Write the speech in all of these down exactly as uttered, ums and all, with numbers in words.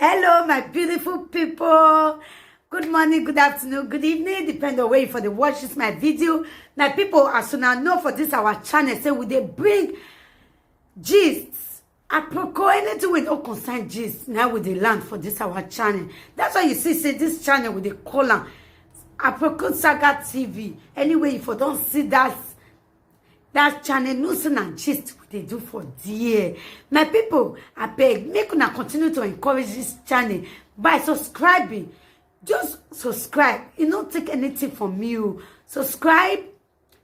Hello, my beautiful people. Good morning, good afternoon, good evening, depend on where you for the watch this my video. My people, as soon as know for this our channel, say we dey bring gist. Aproko, anything we don't concern gist, now we dey land for this our channel. That's why you see, say this channel we dey call am Aproko Saga T V. Anyway, if you don't see that that channel, no say na gist we dey do for there. My people, I beg, make una continue to encourage this channel by subscribing. Just subscribe. You no take anything from you. Subscribe,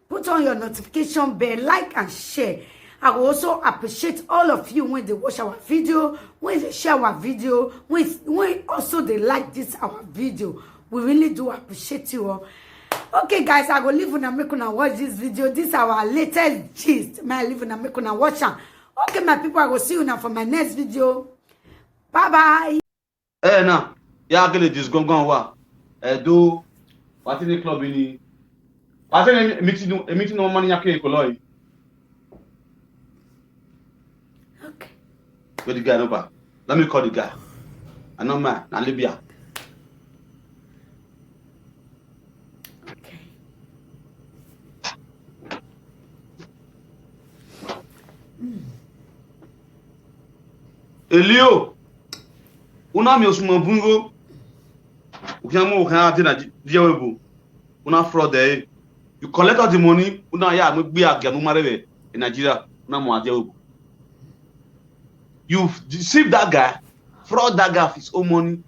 put on your notification bell, like and share. I will also appreciate all of you when they watch our video, when they share our video, when, when also they like this our video. We really do appreciate you all. Okay, guys, I go leave una make una watch this video. This our latest gist. My leave una make una watch am. Okay, my people, I go see you now for my next video. Bye bye. Eh, na. Ya kele dis gongon wa. Eh, do. Wati ni club ni. Wati ni meeting, meeting no money ya ke ko loyi. Okay. Where the guy number? Let me call the guy. I know man, na Libya. Okay. Elio, una mi osuma bungo. Ukiamo ukan ati na dia webo. Una fraud eh. You collect all the money, una ya mo gbe age no mare in Nigeria. Una mo ade webo. You deceive that guy, fraud that guy of his own money,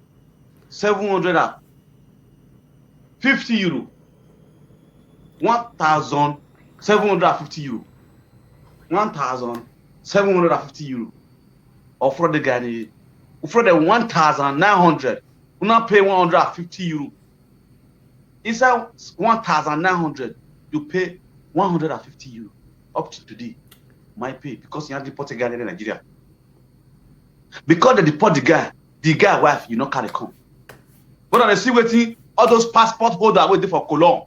seven hundred and fifty euro, one thousand seven hundred and fifty euro, one thousand seven hundred and fifty euro. Or fraud the guy, ni- fraud the one thousand nine hundred. You not pay one hundred and fifty euro. Inside one thousand nine hundred, you pay one hundred and fifty euro. Up to today, my pay because you have deported guy in Nigeria. Because they deport the guy, the guy wife, you not carry come. But I see waiting all those passport holder waiting for Cologne.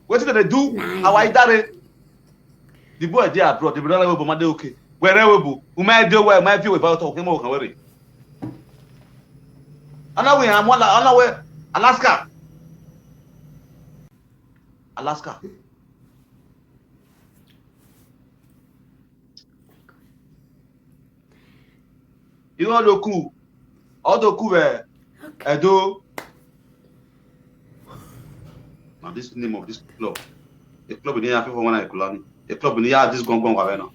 What did they do? How I dare? The boy there abroad, the brother will be okay. Wherever we, we might do well, might be without talking more. Another way, I'm one, another way, Alaska. Alaska. You know, Doku. All Doku were Okay. Edo. Now this name of this club. The club in here, people want to call it. The club in here, this gong gong right now.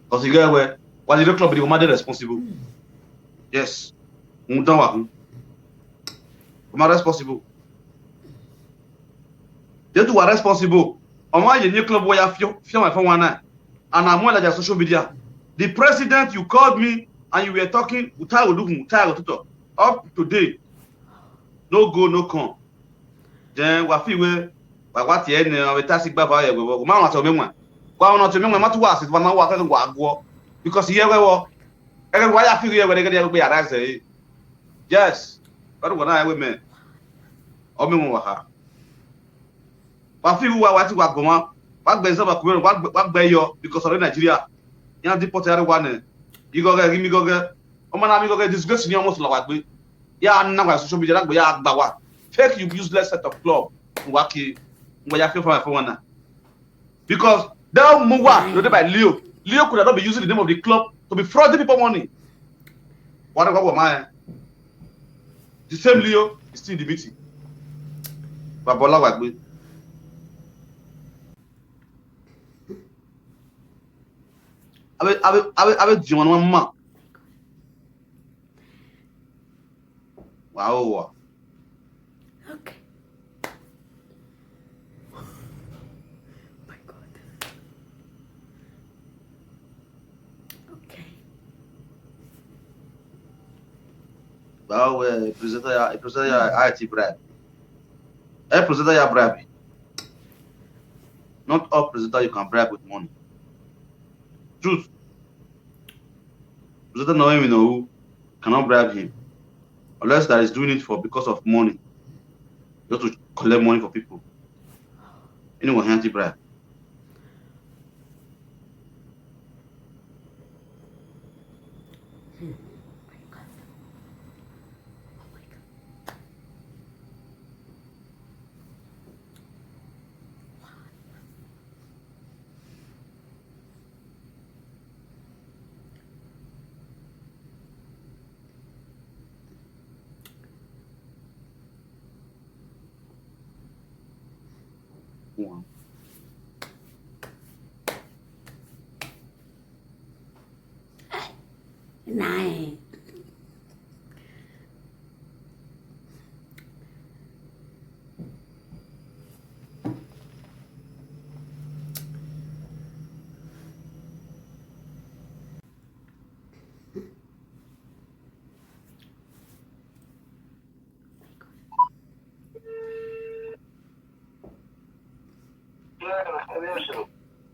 Because you get where, why the club, the woman, they responsible. Yes. Who don't want? Am I responsible? They two are responsible. On why the new club where you feel, feel my phone one night. And I'm on like social media. The president, you called me and you were talking, Utai Olugun, Utai Otuto. Up today, no go, no come. Then we feel where, we what here, and we taxi back for you. We want to make one. We want to make one, not to us, if we want to go. Because here we were, and why I feel here, where they get the other way around, say, yes, but when I women, or me, wa ha. Wa fi wa wa ti wa gbon wa. Wa gbe so ba ku wa gbe, wa gbe yo because of Nigeria. Ya deport ya wa ne. You go get, give me go get. O ma na mi go get disgrace ni almost la wa gbe. Ya na wa social media la gbe ya gba wa. Fake you useless set of club. Wa ki. Wa ya fi fa fa wa na. Because that Muwa, you know, by Leo. Leo could have not been using the name of the club to be frauding people money. What about my? The same Leo is still in the meeting. Babola Wagbe. Abe, abe, abe, abe, Jimon Mama. Wow. Okay. My God. Okay. Wow, eh, presenter ya, presenter ya, I T bribe. Eh, presenter ya bribe. Not all presenter you can bribe with money. Truth. Presenter no even know who cannot bribe him. Unless that is doing it for because of money. Just to collect money for people. Anyone anti bribe. Nine.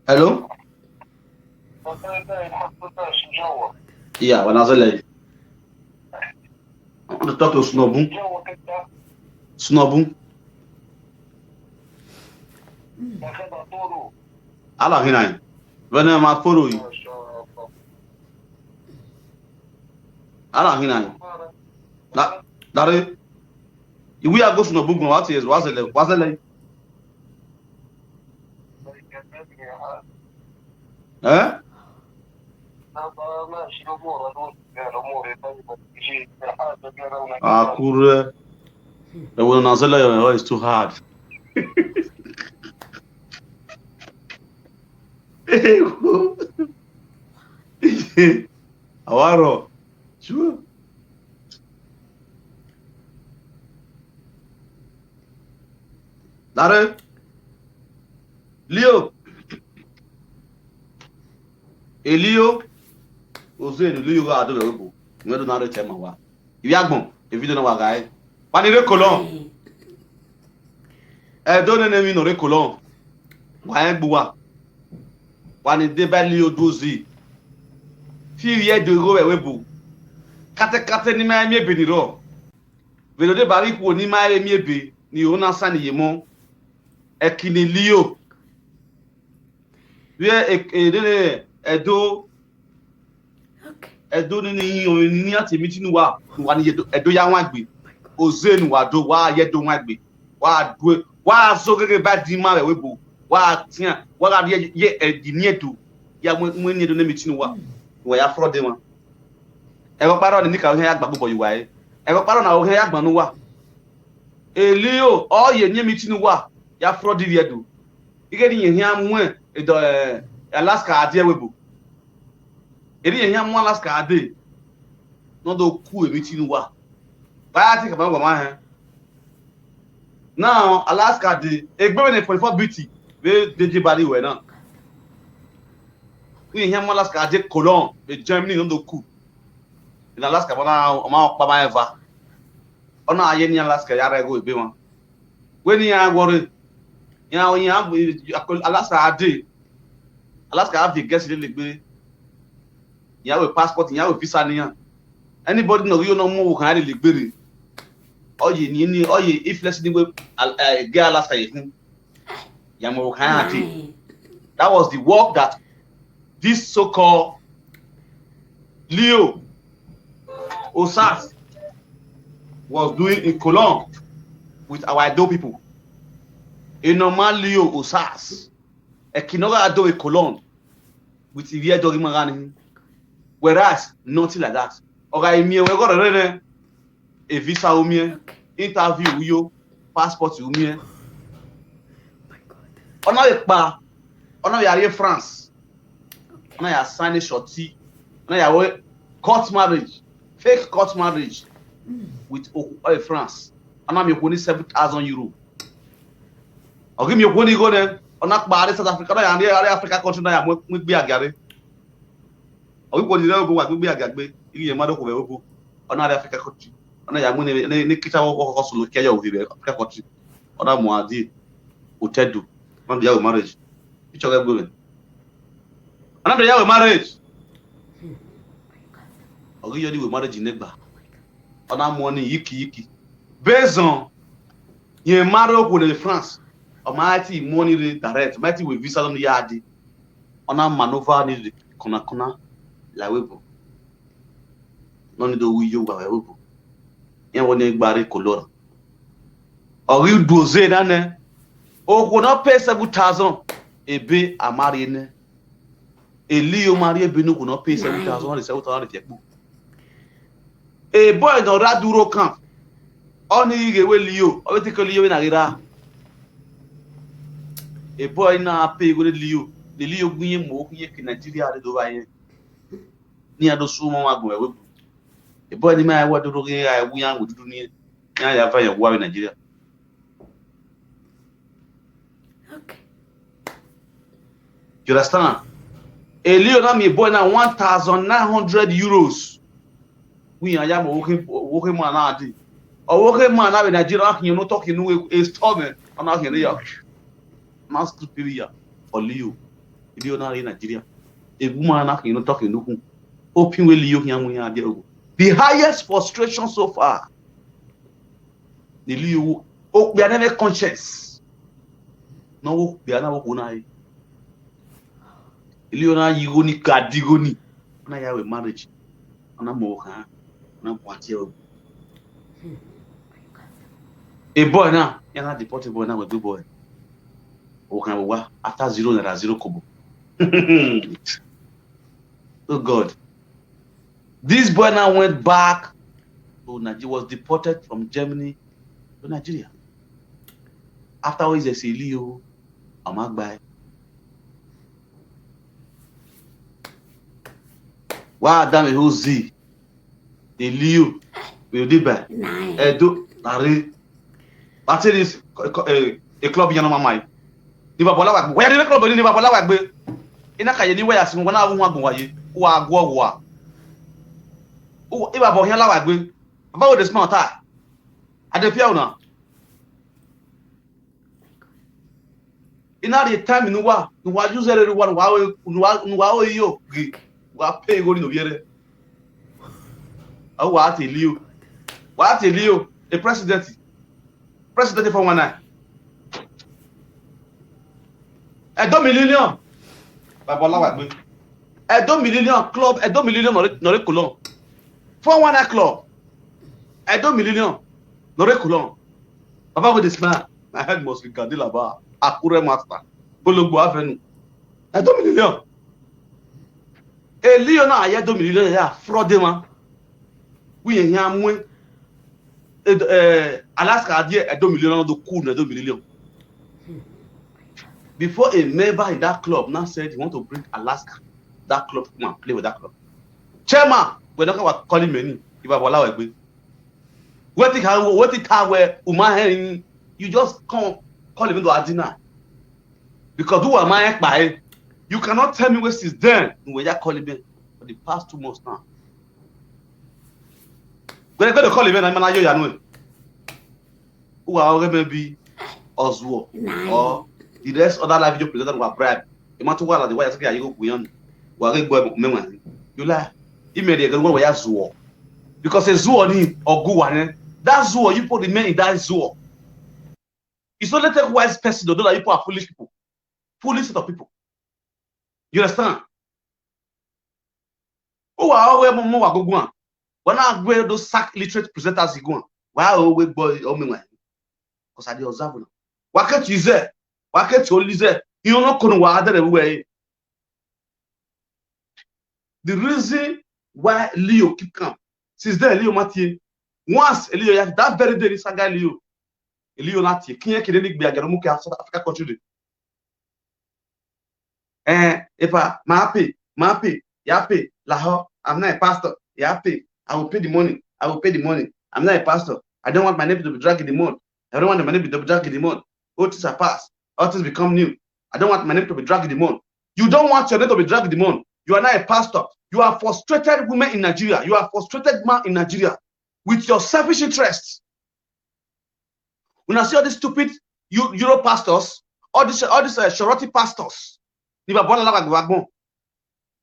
Hello? Yeah, when I was like, I want to talk to Snobun. Snobun. Ala hinai. When I'm a follow you. Ala hinai. That, that is, we are going to Snobun. What is, what's the, what's the, eh? Akure. The one Nazela is too hard. Awaro. Sure. Dare. Leo. Elio. Ozenu Leo ga ado lebo. Ngedo na re tema wa. Ibi agbon. E video na wa gai. Pani re kolon. E do ne ne mi no re kolon. Wa en gbuwa. Pani de ba Leo dozi. Fi ye do go we bu. Kate kate ni ma mi ebe ni ro. Velo de bari ku ni ma mi ebe ni o na sani ye mo. E kini Leo. Wie e e de ne e do Okay. e do ni ni o ni ati mi tinu wa wa ni ye do e do ya wan gbe. Ozenu wa do wa ye do wan gbe. Wa do wa so gege ba di ma we bu. Wa tian wa ga ye ye e di ni e do. Ya mo mo ni e do ne mi tinu wa. Wa ya fraud de wan. E ko paro ni ka o he ya gbagbo boy wa e. E ko paro na o he ya gbanu wa. Elio o ye ni mi tinu wa. Ya fraud di e do. Ike ni ye he amu e do eh, Alaska adi e we bu. Eri ye he amu Alaska adi. No do ku e mi tinu wa. Ba ya ti ka ba wa ma he. Now Alaska di egbe we ni forty-four B T we de je bari we na. Ni he amu Alaska adi kolon be Germany no do ku. In Alaska bana o ma pa ma eva. Ona aye ni Alaska ya rego ebe wan. We ni ya worry. Ya ya Alaska adi. Alaska have the guest le gbe. Ya we passport, ya we visa ni ya. Anybody no you no mo kan le gbe re. Oye ni ni oye if let's ni we al- eh, get Alaska ye fun. Ya mo kan ati. Nine. That was the work that this so-called Leo Osas was doing in Cologne with our Edo people. A normal Leo Osas, a Kinoga Ado in Cologne with Iviedo Imagani. Whereas, nothing like that. Okay, me we go rere a visa umie, interview uyo, passport umie. My God. Ona we pa, ona we are France. Ona ya sign shorty. Ona ya we court marriage, fake court marriage with Oku- eh, France. Ona me kuni seven thousand euro. Ogi me kuni go ne. Ona pa are South Africa, ona ya are Africa country na ya mo mo gbe agare. Ogi kuni le ogun wa gbe agagbe. Iri ye ma do ko be ogun. Ona are Africa country. Ona ya mo ne ne ne kita wo ko ko sulu ke yo wi be Africa country. Ona mo adi otedu. Ona ya we marriage. Picture ga gbe. Ona ya we marriage. Ogi yo di we marriage negba. Ona mo ni yiki yiki. Based on ye marry oku ne France. O ma ti money re direct. Ma ti we visa don ya di. Ona maneuver ni di kona kona la we bo. No need to we you by open. Yan won e gbare kolor. Or you do say that ne. O ko na pay seven thousand. Ebe amari ne. Eli o mari ebe no ko na pay seven thousand, seven thousand. A boy no ra duro kan. Oni ige we liyo. O ti ko liyo we na gira. A boy na pay go liyo. The liyo gunye mo gunye ki Nigeria de do ba yen. Ni ado sumo wa gun we. A boy ni ma wa duro ge ya wu ya wu dudu ni. Ya ya fa ya wa Nigeria. Okay. You understand? A liyo na mi boy na one thousand nine hundred euros. We are yam working working man na di. O working man na Nigeria, you no talking no installment. I'm not here. Mask period for liyo. Liyo na in Nigeria. A woman na you no talking no. Hoping we liyo yan we are there. The highest frustration so far. The liyo. Oh, we are never conscious. No, we are never going. Iliona yigoni kadigoni. Na ya we marriage. Na mo ha. Na kwati o. A boy now, you not deport a boy now with good boy. O kan wa after zero naira zero kobo. Oh God. This boy now went back to Nigeria, was deported from Germany to Nigeria. After all, he's a Silio, I'm a guy. Wa adam e ho zi. Eliyo. We di ba. Nine. Edo, nari. But it is a club yan mama. Ni ba bola wa. We di club ni ba bola wa gbe. Ina ka ye ni we asin wa na wa gun wa ye. Wa go wa. O iba bo yan la wa gbe. Baba we dey small ta. I dey fear una. Ina the time nuwa nuwa use every one wa nuwa nuwa o yo gi wa pay go no yere. Awa ati liyo. Wa ati liyo. A president. President for one night. Edo million. Baba la wa gbe. Edo million club, Edo million no no kolon. Four one nine club. Edo million. No re kolon. Baba with the smile. My head must be Gadilaba. Akure master. Bologbo Avenue. Edo million. Eliyo na Edo million ya fraud man. We yan mwe. Eh, Alaska adie Edo million no do cool Edo million. Before a member in that club now said he want to bring Alaska, that club come and play with that club. Chairman, we don't come call him any. If I allow it, what it how what it how where Uma hen you just come call him into Adina. Because who am I by? You cannot tell me what since then we are calling him for the past two months now. When I go to call him, I'm not you know. Who are already maybe Oswald or the rest other live video presenters were bribed. The matter what the way I say you go beyond. Wa ge gbo me wan. You lie. He made a good way as well. Because a zoo on him or go one. That zoo you put the men in that zoo. It's only take wise person to know that people are foolish people. Foolish set of people. You understand? O wa o we mo mo wa gogun. Wa na gbe do sack illiterate presenters igun. Wa o we gbo o mi wan. Cause I dey observe una. Wa ke ti ze. Wa ke ti o li ze. You no kono wa adere we. The reason why Leo keep calm. Since then Leo matie. Once Leo ya that very day this guy Leo. Leo na tie. Kiyen kede ni gbe agero mu ke South Africa country dey. Eh, if I my pay, my pay, ya pay, Lahore, I'm not a pastor, ya pay. I will pay the money, I will pay the money. I'm not a pastor. I don't want my name to be dragged in the mud. I don't want my name to be dragged in the mud. All things are past, all things become new. I don't want my name to be dragged in the mud. You don't want your name to be dragged in the mud. You are not a pastor. You are frustrated women in Nigeria. You are frustrated man in Nigeria with your selfish interests. When I see all these stupid Eu- Euro pastors, all these all these uh, Shoroti pastors, ni baba la la gbagbo.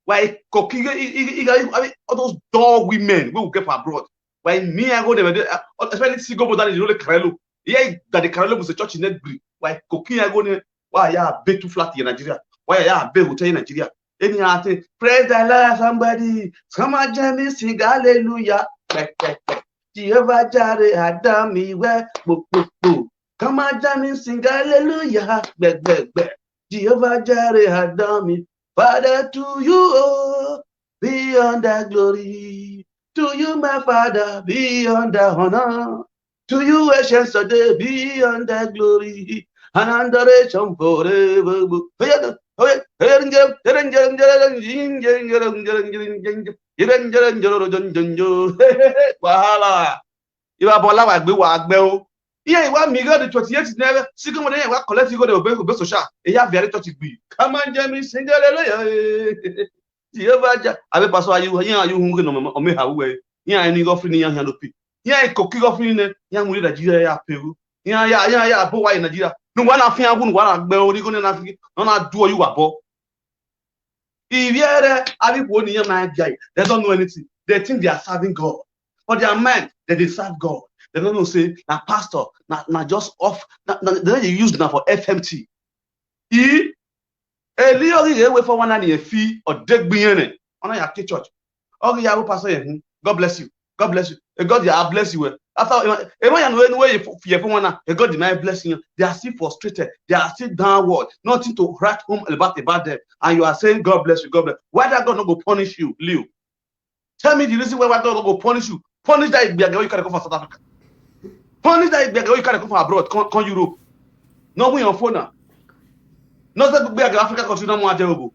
Why cooking I mean all those dull women we will get for abroad. Why me I go there, uh, especially see go down in the Carelo. Yeah, that the Carelo was a church in Nedbury. Why cooking I go there? Why ya be too flat in Nigeria? Why ya be hotel in Nigeria? Anyhow, I say, "Praise the Lord, somebody. Come and join me, sing hallelujah." Pẹ, pẹ, pẹ. "Jehovah Jireh had done me well." Pò, pò, pò. "Come and join me, sing hallelujah." Pẹ, pẹ, pẹ. "Jehovah Jireh had done me." "Father, to you, oh, be all the glory. To you, my Father, be all the honor. To you, ancient of days, be all the glory and adoration forever." Wahala. If I Bola wa gbe, wa gbe o. Yeah, you want me go the twenty-eight never. Second one, you want collect, you go to Obe, Obe Social. You have very touch it be. "Come and join me, sing hallelujah." Jehovah Jah, abi pastor, are you, yeah, are you hungry? No, me, me, how we? Yeah, I need offering, yeah, yeah, no pay. Yeah, I cook offering, yeah, we Nigeria, yeah, pay. Yeah, yeah, yeah, yeah, but why Nigeria? No one afin agun, one agbe, ori go na fi, no na do you abo. If you are, abi wo ni yan na guy, they don't know anything. They think they are serving God. For their mind, they dey serve God. They don't know say na pastor, na, na just off, na, na, they dey use na for F M T. E, Eli ori ye we for one and a fee or deg biyene. Ona ya ke church. Ori ya wo pastor ye, hmm. God bless you. God bless you. A God, yeah, I bless you well. After, eh, eh, man, you know, anyway, you for, you for one, eh, God, you might bless you. They are still frustrated. They are still downward. Nothing to write home about, about them. And you are saying, "God bless you, God bless." Why that God not go punish you, Leo? Tell me the reason why, why God not go punish you. Punish that igbiage you carry come from South Africa. Punish that igbiage you carry come from abroad, come, come Europe. No, we on phone now. No say igbiage Africa country no more terrible.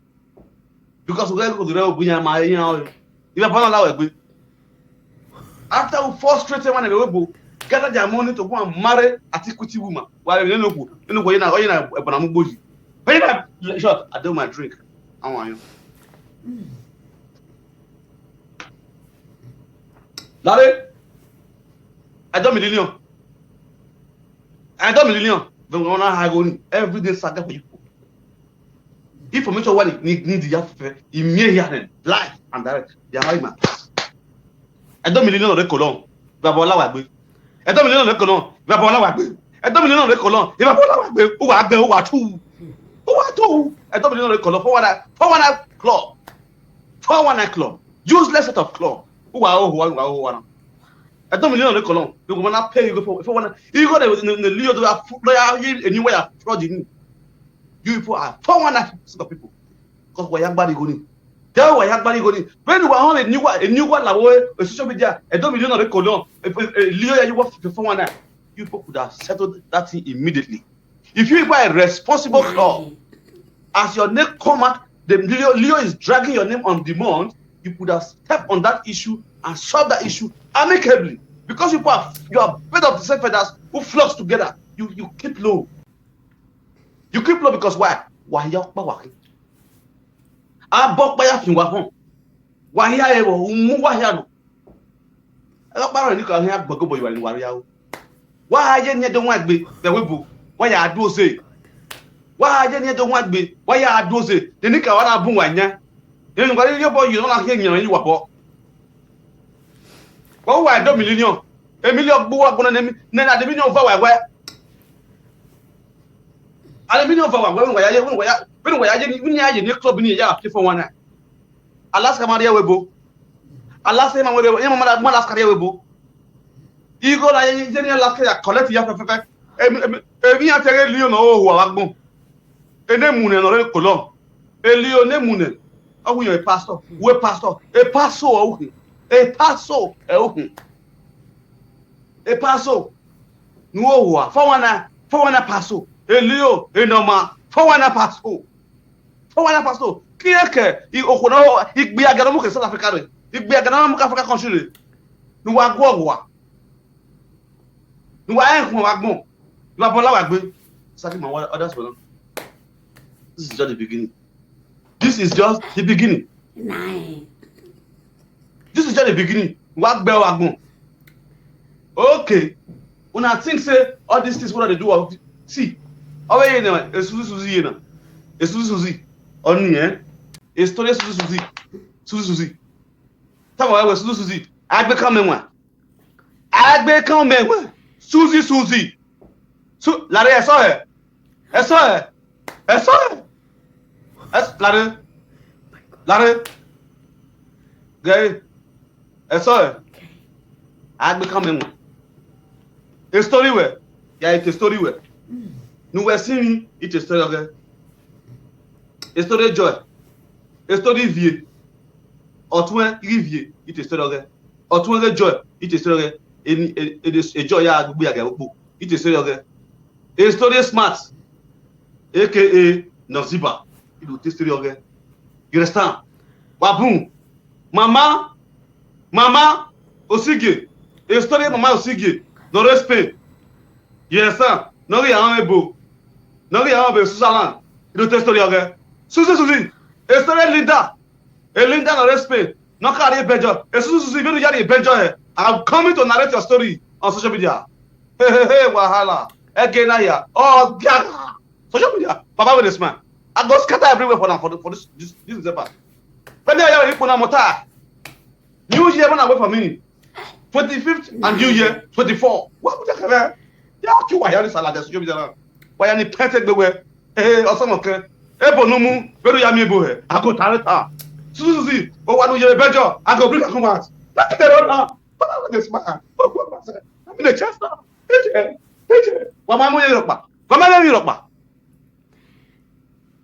Because we go to the realm, we are my, you know, if I allow it, after we frustrate one and we go gather their money to go and marry antiquity woman. Why you know, you know, you know, you know, you know, short. I do my drink. I want you. Larry, I don't million. I don't million. They wanna hagoni every day saga for you. Information what need, need the yafe. Immediate, live and direct. They are high man. I don't million of the colon. Babola wa gbe. I don't million of the colon. Babola wa gbe. I don't million of the colon. Babola wa gbe. Who are there? Who are two? Who are two? I don't million of the colon. Four one nine, four one nine club. Four one nine club. Useless set of club. Who are who are who are who are? I don't million of the colon. You go wanna pay, you go for, for one. You go the, the, the Leo, they are, they are, you, and you were frauding. You people are four one nine set of people. Because we are bad, you go in. Tell we are bad, you go in. When you are on a new one, a new one, like, oh, a social media, I don't million of the colon. If, if, if Leo, you work for four one nine, you people could have settled that thing immediately. If you buy a responsible club, as your name come out, the Leo, Leo is dragging your name on demand, you could have stepped on that issue and solved that issue amicably. Because you are, you are fed up the same feathers who flocks together. You, you keep low. You keep low because why? Why you are power? Abo pa ya fin wa hon. Why ya ewo, umu wa ya no. Ẹ lọ pàrọ̀ ní kan ní agbọ̀gbọ̀ ìwà ìwà ìyàwó. Wá ayé ní ẹjọ́ wọn gbé bẹ̀wé bò. Wá yà á dúró ṣe. Wá ayé ní ẹjọ́ wọn gbé. Wá yà á dúró ṣe. Dèní kà wá náà bùn wà nyá. Nínú nǹkan yóò bọ̀ yìí lọ́la kí ènìyàn yìí wà bọ̀. Wọ́n wà ẹ̀dọ́ mílíọ̀nù. Èmi lè gbowó agbọ́nà ní mi. Nínú àdébí ní ọ̀fà wà wẹ́. Àdébí ní ọ̀fà wà wẹ́. Wọ́n wà yá yé. Wọ́n wà yá. Wọ́n wà yá yé ní. Wọ́n yá yé ní club ní ìyá àti fún wọn náà. Alaska ma ri ewe bo. Alaska ma ri ewe, ma ma Alaska ri ewe bo. Igo la ye ye ni Alaska ya collect ya fefefe. Emi emi emi ya tere liyo na o wa gbon. Ene mune no re kolon. Eliyo ne mune. Ogun yo e pastor. We pastor. E pastor o hu. E pastor e hu. E pastor. Nu o wa. Fo wana, fo wana pastor. Eliyo e no ma. Fo wana pastor. Fo wana pastor. Kieke i okuna igbe agara mu ke South Africa re. Igbe agara mu ka Africa country re. Nu wa gwo wa. Nu wa en kun wa gbon. Nu wa bola wa gbe. Saki ma wa others well. This is just the beginning. This is just the beginning. Nine. This is just the beginning. Wa gbe wa gbon. Okay. Una think say all these things what they do of see. Owe ye na esuzu suzu ye na. Esuzu suzu. Oni eh. E story suzu suzu. Suzu suzu. Tama wa suzu suzu. Agbe kan menwa. Agbe kan menwa. Suzu suzu. Su lare eso eh. Eso eh. Eso eh. Es lare. Lare. Gay. Eso e. Agbe kan me mo. E story we. Ya, e story we. Nu we si mi, e story oge. E story joy. E story vie. Otun e ri vie, e story oge. Otun e joy, e story oge. E, e, e, e joy ya gbogbo ya ga gbogbo. E story oge. E story smart. A K A Naziba. E do te story oge. You understand? Wabun. Mama. Mama. Osige. E story Mama Osige. No respect. You understand? No ri awon ebo. No ri awon be Switzerland. E do te story oge. Susie, Susie. E story Linda. E Linda, no respect. No carry Benjo. E Susie, Susie, Benjo, carry Benjo here. I'm coming to narrate your story on social media. Hey, hey, hey, wahala. Again, now here. Oh, yeah. Social media. Baba with a smile. I go scatter everywhere for now for, the, for this, this, this December. When they are people now, mota. New Year, when I wait for me. Twenty-fifth and New Year, twenty-four. What would you have? Yeah, you were here, this salad, social media now. Why are you painted the way? Hey, or some okay. Ebo no mu, very yami ebo he. I go tell it her. Susie, oh, what do you Benjo? I go bring her come out. That's the road now. But I want this man. But what was it? I'm in the chest now. Hey, hey, hey. Why am I going to rock? Why am I going to rock?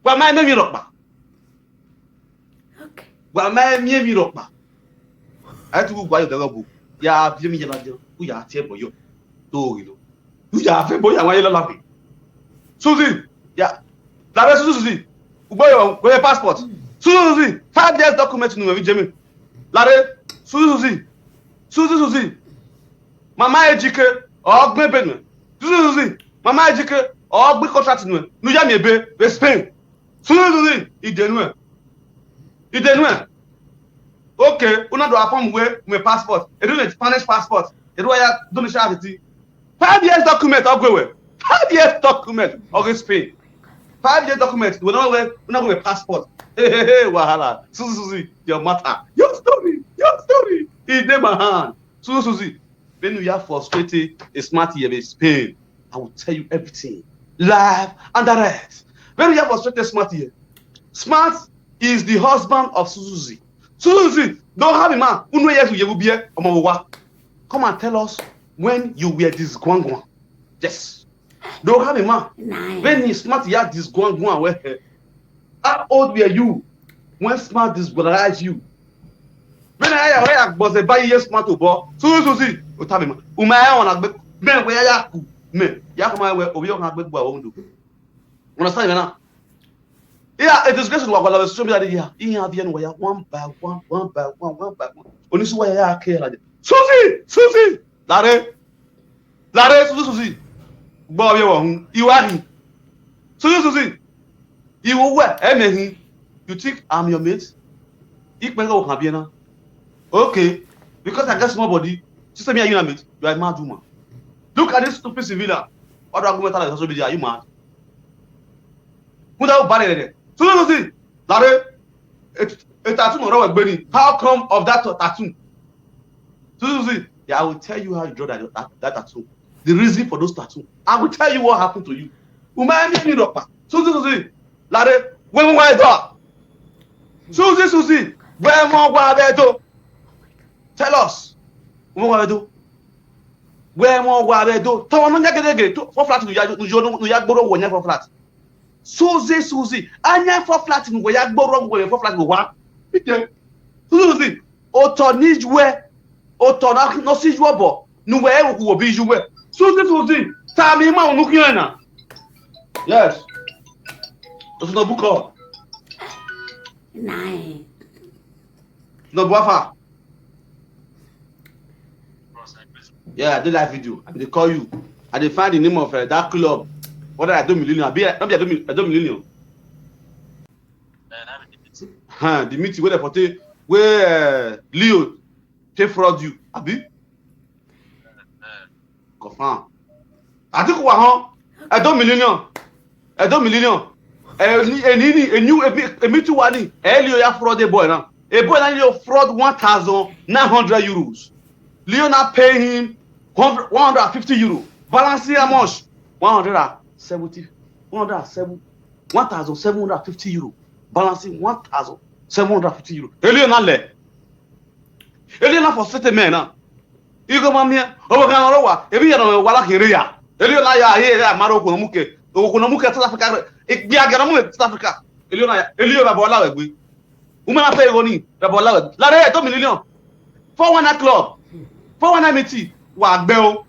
Why am I going to rock? Okay. Why am I going to rock? I had to go buy the rubber. Yeah, give me your idea. Who you are, tell you. Don't you know? Who you are, tell you. I want you to laugh. Susie, yeah. Lare Susie, Susie. Ugbo yo, go your passport. Susie, Susie. Five years document nu we Jimmy. Lare Susie, Susie. Susie, Susie. Mama Ejike, ogbe Benue. Susie, Susie. Mama Ejike, ogbe contract nu. Nu ya mi ebe, we Spain. Susie, Susie. Ide nu. Ide nu. Okay, una do a form we my passport. E do a Spanish passport. E do ya do ni share ti. Five years document ogwe we. Five years document of Spain. Five years document. We no we una go my passport. Hey, hey, hey, wahala. Susie, Susie, your matter. Your story. Your story. E dey my hand. Susie, Susie. When you are frustrated, a smart here in Spain. I will tell you everything. Live and direct. When you are frustrated, smart here. Smart is the husband of Susie. Susie, don't have a man. Unu yes you be omo wa. Come and tell us when you were this gwangwan. Yes. Don't have a man. Nine. When he smart, he had this gwangwan. Where? How old were you when smart disqualified you? When I hear where I was a buy yes smart to bo. Susie, Susie. Utami ma. Uma ya ona gbe. Me we ya ku. Me. Ya kuma we obi ona gbe gba ondo. Understand me now? Yeah, it is grace wa kwala social media here. Ihe abia no ya one by one, one by one, one by one. Onisi wa ya ke la. Susie, Susie. Lare. Lare Susie, Susie. Gbo ye wo hun. Iwa hin. Susie, Susie. Iwo we e me hin. You think I'm your mate? Ikpe go kan bi na. Okay. Because I get small body. Sister me are you mate? You are a mad woman. Look at this stupid civilian. What do I go tell social media? Are you mad? Who that bad there? Susie, Susie. Lare. A, a tattoo no wrong with Benny. How come of that tattoo? Susie, Susie. Yeah, I will tell you how you draw that, that, that tattoo. The reason for those tattoo. I will tell you what happened to you. Uma mi ni ropa. Susie, Susie. Lare. When we do. Susie, Susie. When we go do. Tell us. When we do. When we go do. Tell us. No ya gede gede. Four flat. No ya, no ya, no ya gboro wo ya four flat. Susie, Susie. Anya four flat. No ya gboro wo ya four flat. Wa. Susie, Susie. Oto ni juwe. Oto na no si juwe bo. Nu we wo bi juwe. Susie, Susie. Tami ma unu kiyan na. Yes. Osunobuko. Nine. No buafa. Yeah, I did that video. I dey call you. I dey find the name of uh, that club. What I do million? I be I don't be I do million. Huh, the meeting where they for take where uh, Leo take fraud you. Abi? Confirm. I think we are I do million. I do million. A new a new a meeting one. A Leo ya fraud a boy now. A boy now Leo fraud one thousand nine hundred euros. Leo now pay him one hundred fifty euro. Balancing how much? One hundred seventy, one hundred seven, one thousand seven hundred fifty euro. Balancing one thousand Seven hundred fifty euro. Elio na le. Elio na for settlement na. Igo mamia. Obo kan ro wa. Ebi ya no wa la kere ya. Elio na ya ye ya maro ko no muke. O ko no muke South Africa. Igbi aga no muke South Africa. Elio na ya. Elio ba bola we gbe. Uma na pay go ni. Ba bola we. La re two million. Four one nine club. Four one nine meeting. Wa gbe o.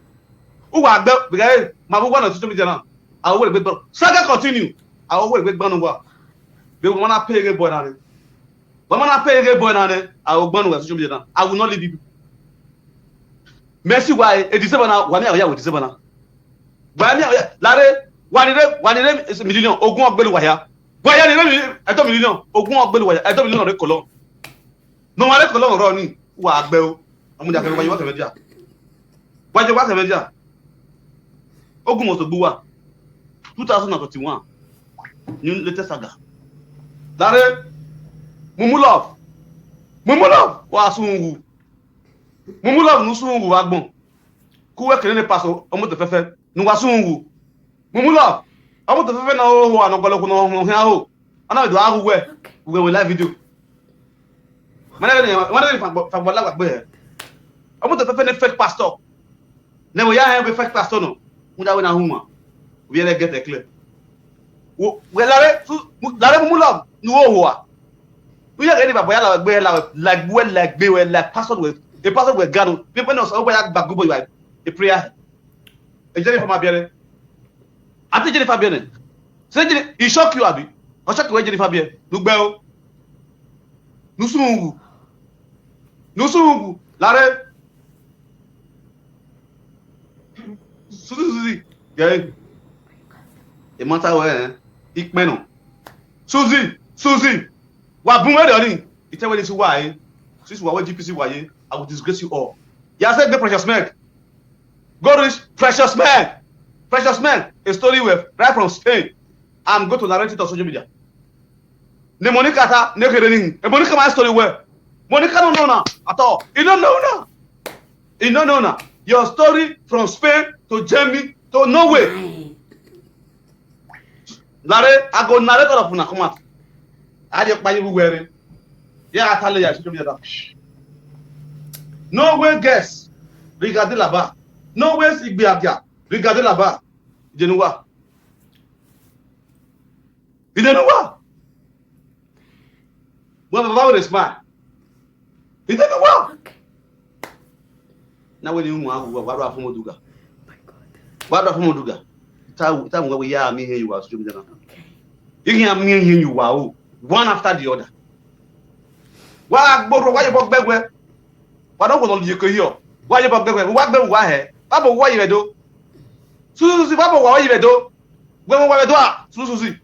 O wa gbe. Because ma bo wa na social media na. I will be. Saga continue. I will be gbanu wa. Be we wanna pay again boy na. We wanna pay again boy na. I will gbanu wa social media na. I will not leave you. Mercy why? E December na. Wa mi a ya we December na. Wa mi a ya. La re. Wa ni re. Wa ni re. Is million. Ogun ogbelu wa ya. Wa ya ni re. E two million. Ogun ogbelu wa ya. E two million re kolo. No wa re kolo ro ni. Wa gbe o. Amu ja ke wa yo ke media. Wa je wa ke media. Ogun mo so gbuwa. Two thousand and twenty-one. New latest saga. Dare. Mumu love. Mumu love. Wa sungu. Mumu love nu sungu wa gbon. Kuwe kene ne paso omo to fefe. Nu wa sungu. Mumu love. Omo to fefe na o ho anogolo kuno ho he ho. Ana do agu we. We we live video. Mana ne mana ne fa fa la gbe. Omo to fefe ne fake pastor. Ne we ya he be fake pastor no. Mu da we na huma. We le get clear. Wo we la re su la re mumu love. Nu o ho a. We ya ni baba ya la gbe la like we like be we like pastor we. A pastor we gado. People no so we ya gbagu boy we. A prayer. E Jennifer Mabiere. Ati Jennifer Biere. Say Jennifer, e shock you abi? O shock you Jennifer Biere. Nu gbe o. Nu sungu. Nu sungu. La re. Suzi Suzi. Yeah. E matter we eh. Ikpeno. Suzi, Suzi. Wa bun we do ni. Ite we ni si wa eh. Since wa we G P C wa ye, I will disgrace you all. Ya say the precious man. Go reach precious man. Precious man. A story with right from Spain. I'm going to narrate it on social media. Ne Monica ta ne kere ni. E Monica my story well. Monica no know na at all. You don't know na. You don't know na. Your story from Spain to Germany to Norway. Lare, I go narrate all of una come out. I dey pa you wearing. Yeah, I tell you, I should be that. No way, guess. Rigadilaba. No way, Igbiaga. Rigadilaba. Ijenuwa. Ijenuwa. Well, Baba will smile. Ijenuwa. Na we ni nwa agu wa do afumo duga. Wa do afumo duga. Ta ta nwa we ya mi he you are so jana. Igi ya mi he you are o. One after the other. Wa gboro wa ye bo gbegwe. Wa do ko lo je ko yo. Wa ye bo gbegwe. Wa gbe wa he. Ba bo wa ye do. Suzi Suzi ba bo wa ye do. Gbe wa ye do a. Suzi Suzi.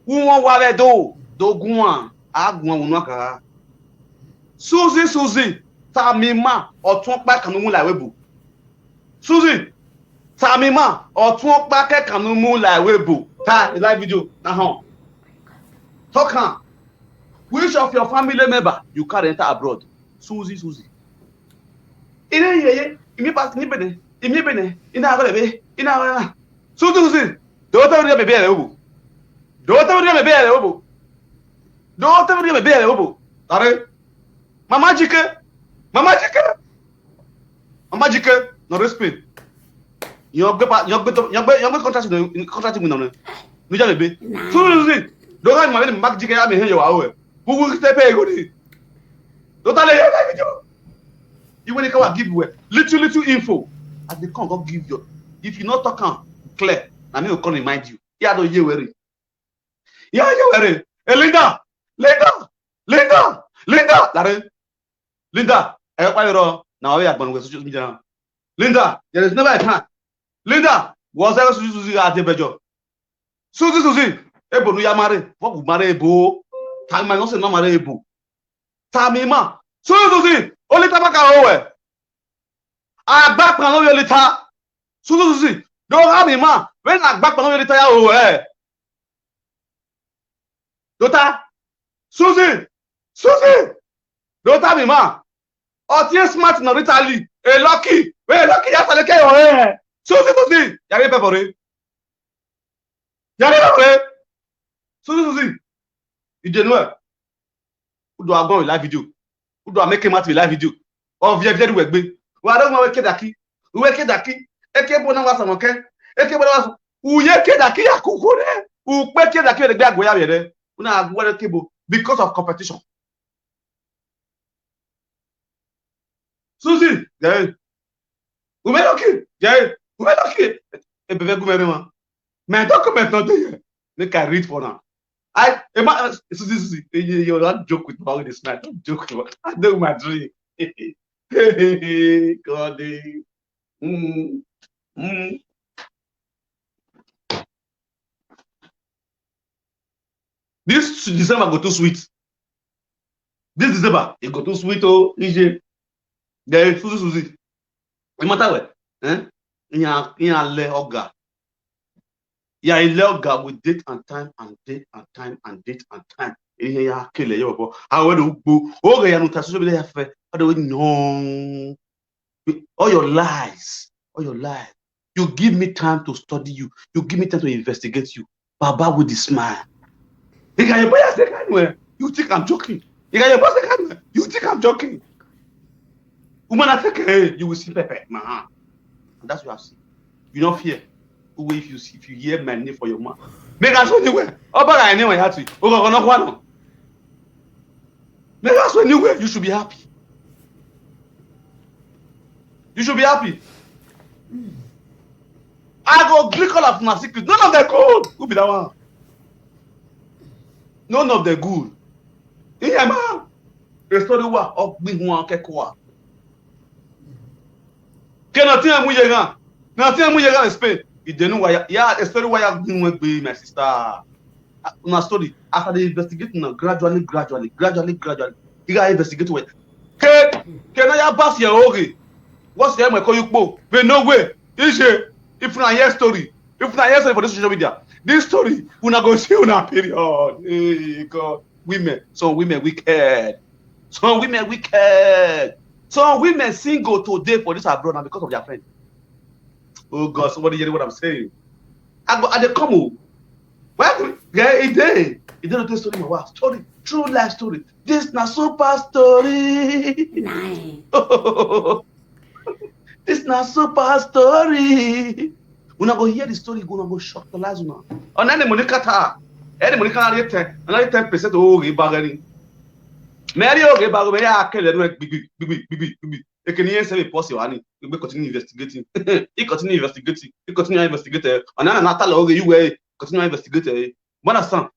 Uwon wa re do dogun a agun wonu aka. Suzi Suzi tamima otun pa kanu mu laiwe bu. Suzi tamima otun pa ke kanu mu laiwe bu. Ta live video na hon. Talk am. Which of your family member you carry enter abroad? Suzi Suzi. Ine yeye imi pa ni bene imi bene ina agole be ina agole. Suzi Suzi. Dota wuri me bere obo. Dota wuri me bere obo. Dota wuri me bere obo. Tare. Mama Jike. Mama Jike. Mama Jike. No respect. Yo gbe pa yo gbe to yo gbe yo gbe contract no contract mi no no. Mi ja bebe. Suzi Suzi. Dota mi ma be Mama Jike ya me he yo wa o. Who will step here go dey? Dota le ya video. You when come give you little little info. As they come go give you. If you not talk am clear, na me go come remind you. Ya do ye were. Ya ye were. Hey, Linda. Linda. Linda. Linda. Lare. Linda. Eh, pa iro. Na we agbon we social media. Linda, there is never a time. Linda, was there Suzi Suzi at the bejo? Suzi Suzi. Ebo nu ya mare. What would mare ebo? Time my no say no mare ebo. Tamima. Suzi Suzi. Only tabaka owe. Agba pan no only ta. Suzi Suzi. Do ha mi ma. When agba pan no only ta ya owe. Dota. Suzi. Suzi. Dota mi ma. Otie smart na Rita Lee. E lucky. We lucky ya sale ke owe. Suzi Suzi. Ya re pe bore. Ya re pe bore. Suzi Suzi. You dey know am? Who do I go with live video? Who do I make him out with live video? Or via via we gbe. Wa don we kedaki. We kedaki. Eke bona wa samoke. Eke bona wa. Uye kedaki ya kukure. Upe kedaki de gbe agbo ya yere. Una agbo de kebo because of competition. Susie, yeah. Umeloki, yeah. Umeloki. E bebe gume me ma. My document not there. Make I read for now. I, Emma, uh, Susie, Susie, you, you don't joke with me with this man. Don't joke with me. I know my dream. God, eh. Mm, mm. This December go too sweet. This December, it go too sweet, oh, E J. There is Susie, Susie. No matter what, eh? In your, in your le oga. Yeah, in le oga with date and time and date and time and date and time. In your kele, your boy. How do you go? Oh, yeah, no, social media, fe. How do we know? All your lies, all your lies. You give me time to study you. You give me time to investigate you. Baba with the smile. You got your boy say kind way. You think I'm joking? You got your boss say kind way. You think I'm joking? Woman, I take, hey, you will see pepper, my hand. And that's what I see. You don't fear. Who if you see, if you hear my name for your mouth? Make us show you where. Oba I name I had to. Oh, no, no. Make us show you where. You should be happy. You should be happy. I go click all of my secret. None of them good. Who be that one? None of them good. Yeah, man. The story wa of me one kekwa. Can nothing I'm here. Nothing I'm here in Spain. You don't know why. Yeah, the story why I've been with me, my sister. Uh, my story. After they investigate now, gradually, gradually, gradually, gradually. You gotta investigate well. Can, can I pass your oge? What's the M I call you po? But no way. E J, if na hear story, if na hear story for this social media, this story, una go see una period. Hey, God, women, some women wicked. Some women wicked. Some women single today for this abroad now because of their friend. Oh God, somebody hear what I'm saying. I go, I dey come o. Well, yeah, e dey. E dey not story, my wife. Story, true life story. This na super story. Nine. This na super story. Una go hear the story, go, una go shock the lies una. On any money kata, any money kata rate, another ten percent oh, e bagani. Mary oh, e bago, Mary akele no big, big, big, big, big, big. Ekeni yen se me post wani. We continue investigating. He continue investigating. He continue investigating. And then another law you way continue investigating. You understand?